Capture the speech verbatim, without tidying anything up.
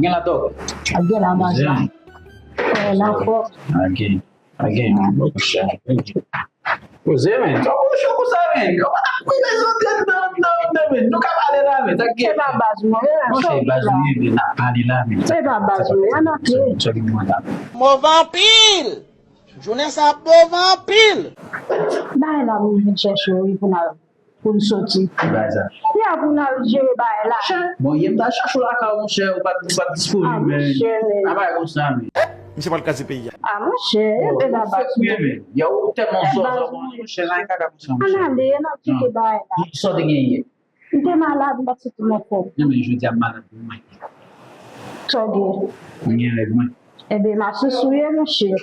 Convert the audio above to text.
Gen la, dòk. Gen la, baz la. Gen la, fò. Gen. Gen. Poze, men. Twa gwo cho konsa, men. Yo pa ta kouye zòt anndan, anndan, anndan, men. Nou ka pale la, men. Se pa baz mwen, se baz mwen, men. N ap pale la, men. Se pa baz mwen, ann antre. Move anpil! Jounen sa ap move anpil! Bay la, mwen vin chèche w, wi, pou n al pou n soti. Ki bagay sa? Ya pou n al jere bagay la. Bon, yè m t al chache w lakay ou, monchè, ou pa t, ou pa t disponib, men. Ah, monchè, men. Pa bagay konsa, men. Misye pral kraze peyi a. Ah, monchè, e pa baz mwen. Yè ou tèlman zòzò, monchè, nan kaka konsa, monchè. Ann ale, ann al tcheke bagay la. Sa w te gen yè? M te malad, m pa t santi m anfòm. Non, men jodi a m malad pou mwen. Sa w gen? Mwen gen rèv mwen. Enben, m ap sousouye, monchè.